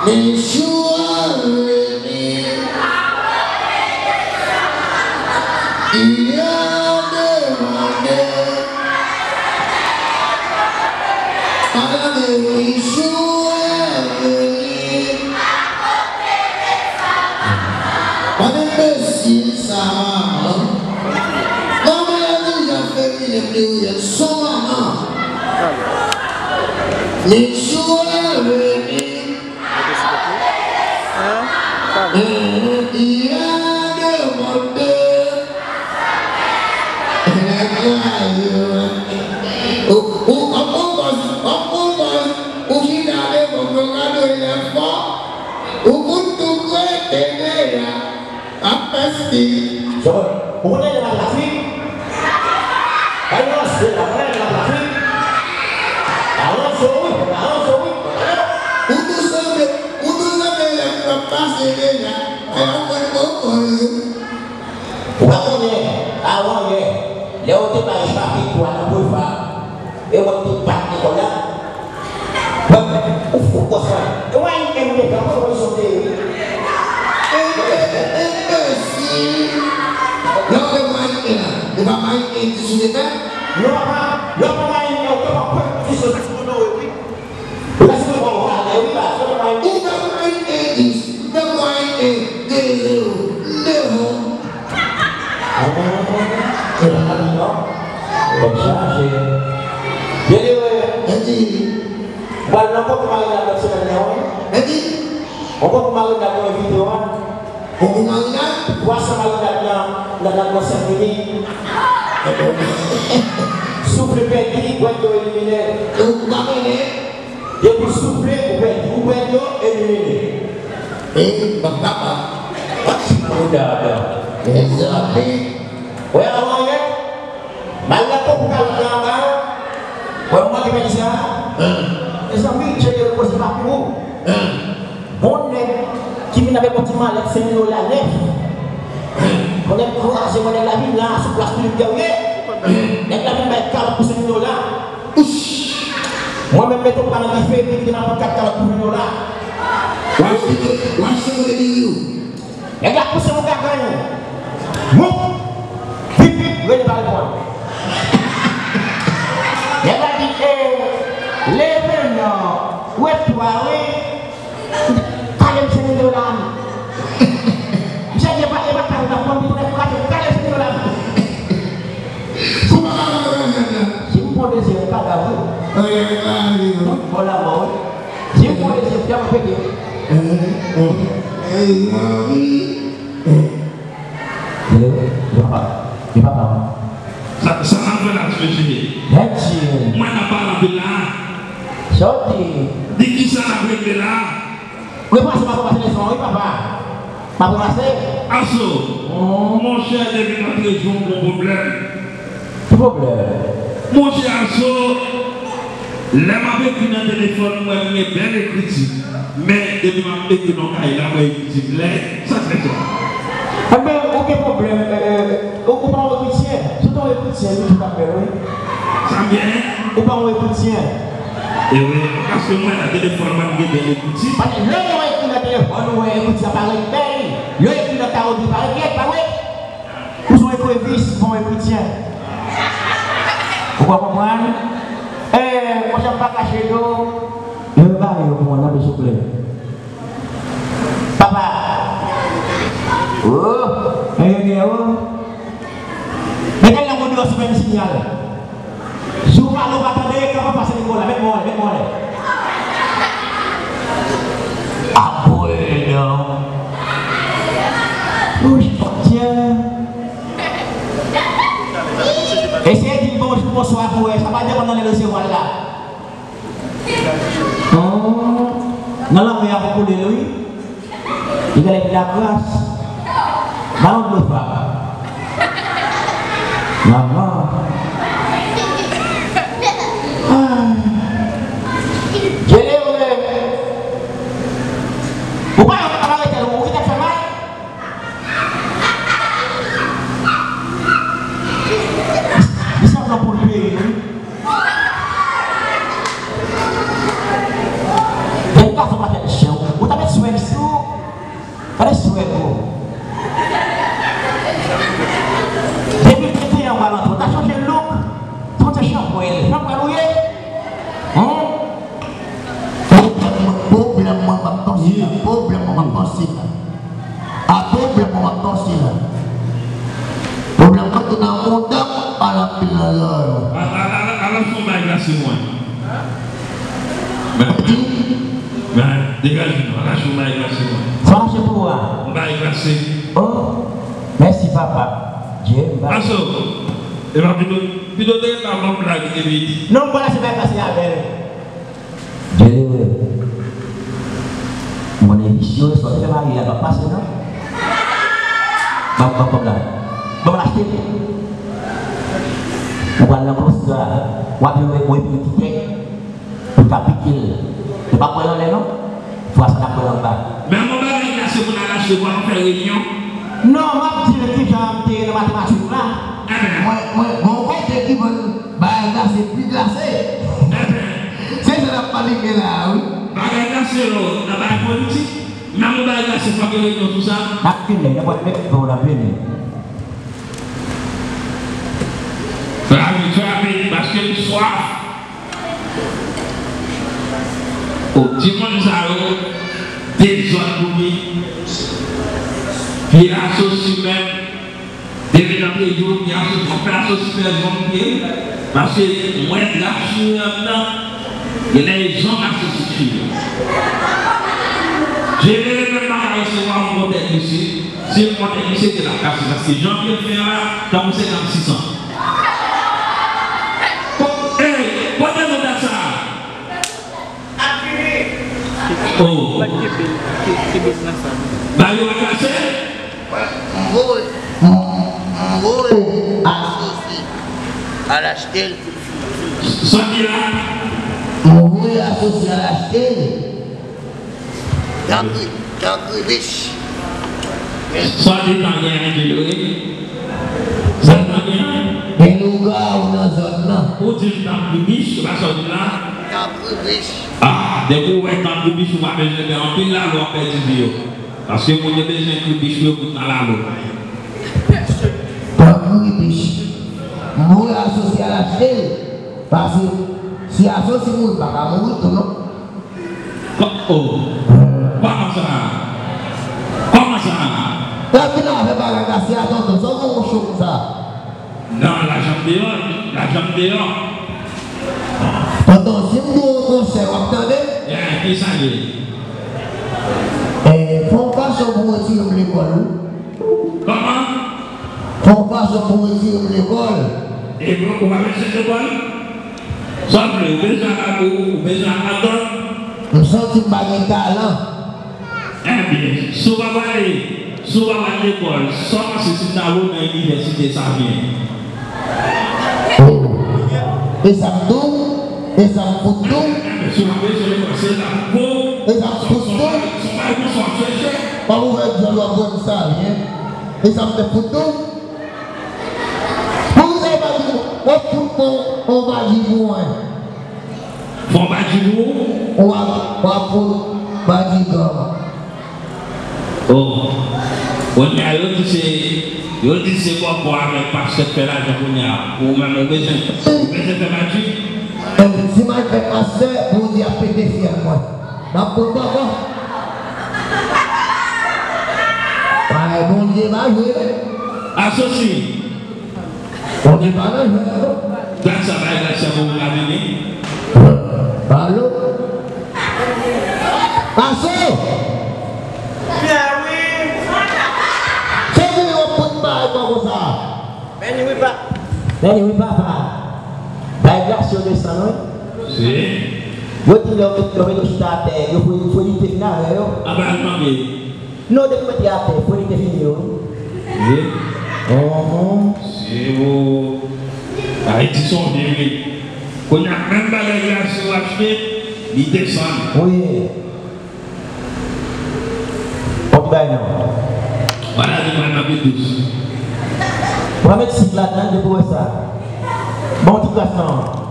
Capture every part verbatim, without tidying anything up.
Men jou a vini, y a demande. Pale de jou a vini. Mwen enbesil sa, manman. Manman an deja fè vini pliriyèl, son manman. Men jou a vini. Hein? Pale. Hein, y a demande. Ou, ou, ou, ou, ou, ou, ou chita devan mwen, gade lè fò. Ou fout tou kwete deja. Ap fè stil. Jòl, ou konnen lè m ap la fi? Ay, non, se la, mwen lè m ap la fi. Alonso, wi, Alonso, wi. Ou tou sanble, ou tou sanble lè m ap pase deja. Ay, ap pran kòkòy. Ou pa konnen, avan yè, lè yo te bay chapit twa nan Boulva, e mwen ki te bat lekòl la. Ou fou konsa. E wè, M M P, kòman w sote? Enbesil. Lè w te mayen la, ou pa mayen di sou tèt la? Non, papa, lè w pa mayen, ou te pa pran di sou tèt la, wi. Ou pa mayen, ou pa mayen. Ou pa mayen di, ou pa mayen de zewo. Devan. Ann chache. Byen di wi. Mwen di. Mwen pral nan konkou marinad lòt semèn nan wi. Mwen di. Yon konkou marinad mwen envite w a. Konkou marinad? Twa san marinad nan, nan, nan, nan senk minit. Soufle pèdi, bwèt dlo elimine. Ou pa konnen? Depi w soufle, ou pèdi. Ou pèdi, yo elimine. E, m p ap kapab. Ou dakò. Mezanmi. Wè, avan yè, m al nan konkou kalòt la anba. Wè, m manke pèdi sa. Mezanmi, Dye repoze pa pou ou. Bon nèg ki vin avèk yon ti malèt senk mil dola nèf. Bon nèg kraze, bon nèg la vin la sou plas Philippe Guerrier. Nèg la vin bay kalòt pou senk mil dola. Mwen menm mete w pa nan dife, epi kite nan pran kat kalòt pou vin la. W achte, w achte kote diri w. Nèg la pouse yon gagann. Moup! Vip, vip, rele pa reponn. Nèg la di, e, leve non, ou wè twa wi. Kale m senk mil dola m. Misye di, e pa, e pa kale m ap pran, li konnen pou kale, kale m senk mil dola m. Kouman w ap pran lajan an? Si m pran dezyèm kadav wi. Ay, ay, ay. Bon, la mò wi. Si m pran dezyèm, fè mwen pete. Hello? Li papa. Li papa. Sa, sa n ap fè la, ti mesye? Mèsi. Mwen n ap pale anpil la. Sòti. Di kisa n ap regle la? Mwen pase, m ap pase leson, wi, papa. M ap pase. Aso, monchè, depi m antre jwenn yon pwoblèm. Ki pwoblèm? Monchè Aso, lè m ap ekri nan telefòn, m wè m gen bèl ekriti. Men, depi m ap ekri nan kay la, m wè ekriti m lèd. Sa k fè sa? Enben, ou gen pwoblèm, e, e, ou, ou pa yon ekrityen. Se yon ekrityen, wi, ki t ap fè, wi. Sa m gen? Ou pa yon ekrityen. E wi, paske m wè nan telefòn mwen, m gen bèl ekriti. Paske lè w ekri nan telefòn, ou wè ekriti a parèt bèl. Lè w ekri nan kawo, li parèt lèd, pa vre? Ou se yon ekrevis, ou pa yon ekrityen. Ou pa konprann? E, monchè, m pa kache do. Leve bagay yo pou mwen, tanpri, souple. Papa. Oh, enjenyè, oh. Mete lang ou deyò sou menm sinyal. Si w pale, w pa tande, kanpe anfas Nikola, met men w anlè, met men w anlè. Apre, non. Pouch, Dye. Eseye di l bonjou, bonswa pou wè, sa pa depann nan lè l resevwa l la. Oh, nan lanmè a pou koule l, wi. Li genlè gen lakras. Ba yon dlo, frè. Manman. Ah. Jere, wi. Ou pa yon kabarete, ou ki t ap fè mal? Li sanble pou l peye, wi. Atò, pwoblèm mwen ap pase la. Pwoblèm mwen tou nan mouda m, al anpil nan zòrèy mwen. Al, al, al, al fè yon bagay glase pou mwen. Men, men, degaje nou, al achte yon bagay glase pou mwen. Sa mache pou ou a? Yon bagay glase. Oh, mèsi papa. Dye m pa. Aso, e pa pito, pito te la ban m blag epi. Non, m pral achte bagay glase avè l. Dye li, wi. Mwen e visye, sa w te fè mari a, l p ap pase, non? Ban, ban kòb la. Ban m achte. Ou pral nan kòs la, w ap jwenn mwen epi yon ti tèt, pou l ka pike l. Ou pa kwè l anlè, non? Fwa sa n ap kwè l anba. Men yon bagay la, se pou n al achte, pou nou fè reyinyon. Non, m ap di l kijan m te ye nan matematik la. Mwen, mwen, gon kote ki vann bagay glase, pi glase. Se sa n ap pale de la, wi. Bagay glase yo, nan bagay politik, nan yon bagay glase, fòk gen reyinyon sou sa. N ap vini, nenpòt lè, bon, n ap vini. Rapid, rapid, paske m swaf. O, timoun sa yo, dezòd pou li. Pye asosi menm. Depi nan pye jou, pye asosi, fè asosi fè zong pye. Paske mwen, graf chire anndan, genlè e zong asosi chire. Jere menm pa ka resevwa yon bon tèt isit. Si l monte misye te la kase, paske jan pye l fè a la, tankou se nan sis an. Ko-, ey, kote nou dat sa a? Oh. Ba yo a kase? M voye, m, m voye asosi al achte l. Sa ki la? M voye asosi al achte l. Tankou, tankou bich. Sa di pa gen anyen de yo, wi. Sa di pa gen anyen. Gen lougawou nan zòn nan. Ou di m tankou bich, se pa sa w di la? Tankou bich. Ah, depi w wè tankou bich, ou pa bezwen fè anpil lalo, w ap pèdi vi w. Paske moun yo bezwen kribich pou yo bout nan lalo. Tankou kribich. M voye asosi al achte l. Paske si asosi mouri, m pa ka mouri tou, non. Ko-, oh. Kòman sa? Kòman sa? Epi nan afè bagay gasiya, tonton, sa w gen yon cho konsa? Non, lajan m deyò, lajan m deyò. Tonton, si m di w yon konsèy, w ap tande? Eh, ki sa l ye? Eh, fè yon fason pou w retire m lekòl, wi. Kòman? Fè yon fason pou w retire m lekòl. E bon, ou pa bezwen lekòl? Sa w vle, ou bezwen al, ou, ou bezwen al lakòl? M santi m pa gen talan. Ebyen, si w pa prale, si w pa pral lekòl, sa w panse si m ta voye w nan inivèsite Savyen? Oh. E sa m di w? E sa m fout di w? Ebyen, si w pa bezwen lekòl, se la pou w. E sa m fout di w? Se yon bagay konsa w ap chèche. W ap ouvè djòl, w ap wè m Savyen. E sa m te fout di w? Poukisa w pa di w ap fout on, on badji pou mwen? Fè on badji pou ou? W ap, w ap fout badji granm. Oh. Kounye a, yo di se, yo di se bòkò avèk pastè k fè lajan kounye a. Ou menm, ou bezwen, ou bezwen fè badji? Si m al fè pastè, Bondye ap pete fyèl mwen. M ap pran bòkò. Ay, Bondye pa jwe. Asosi. Bondye pa nan jwèt non. Gad sa bay gad sa pou ou ka vini. Alo. Aso. Pierre, wi. Se vre w ap konn bay mwen konsa. Beni wi pa. Beni wi papa. Bay gras yo desann wi. Si. Yo di lè yo met, yo met yo chita atè, yo fwe, fwe lite vin avè yo. Aba l mande. Non, depi mwen te atè, fwe lite vin yo wi. Ye. Onhon. Si ou Ayiti sonje wi. Kounye a menm bagay la si w achte, li desann. Wi. Bon, ki bay non? Maladi mwen nan pi dous. Pran met sik ladan depi w wè sa. Bon, ti kras non.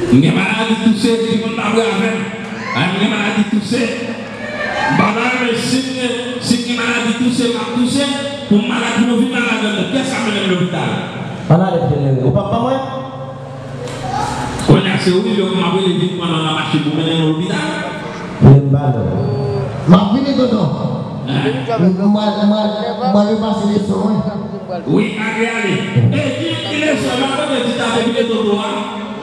M gen maladi touse, timoun pa vre avè m. Ay, m gen maladi touse. M pa ta renmen si m gen, si m gen maladi touse, m ap touse. Pou m malad, pou nou vin malad, kiyès k ap mennen m lopital? Ann ale, Pierre, ou p ap ban mwen? Kounye a se ou menm m ap rele vin pran nan machin pou mennen nou lopital. Pierre, m ba nou. M ap vini, tonton. Mwen, mwen, mwen repase leson mwen. Wi, ale, ale. E ki, ki leson? M ap mande ti tate vide toto a.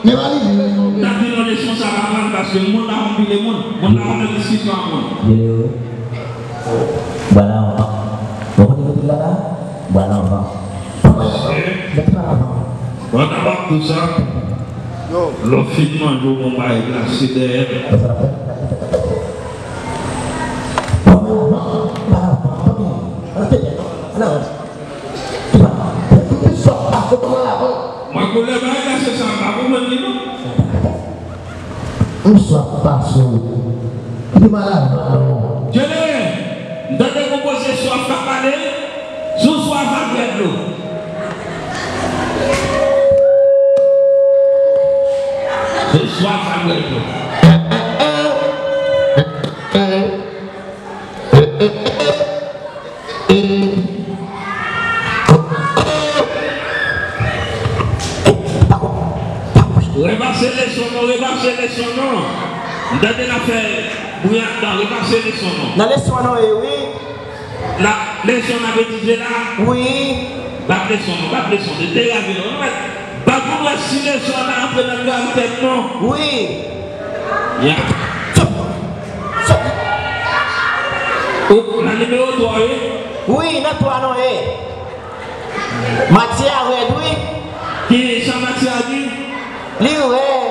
Men pa li. T ap di non, leson sa pa pran paske moun pa konn pile moun. Moun pa konn nan diskisyon ak moun. Bwala anvan. Bon, kote kote la la? Bwala anvan. Mete pa anvan. Bon, nan wap tou sa. Lè w fin manje, w gon bagay glase dèyè. Mwen koulè bagay la se sa, m pa konprann li non. M swaf pa sou. Li mal avan non. Jene, m tande konpoze swaf k ap pale, sou swaf ak bwè dlo. Sou swaf ak bwè dlo. Repase leson non, repase leson non. M tande n ap fè bri anndan, repase leson non. Nan leson an nou ye, wi. La, leson n ap etidye la. Wi. Bat leson non, bat leson, de, derave non. Bat pou m wè si leson an antre nan grav tèt non. Wi. Ya. Sòt. Sòt. Ou nan nimewo twa wi. Wi, nan twa non ye. Matyè a rèd wi. Ki sa Matyè a di? Li rèd.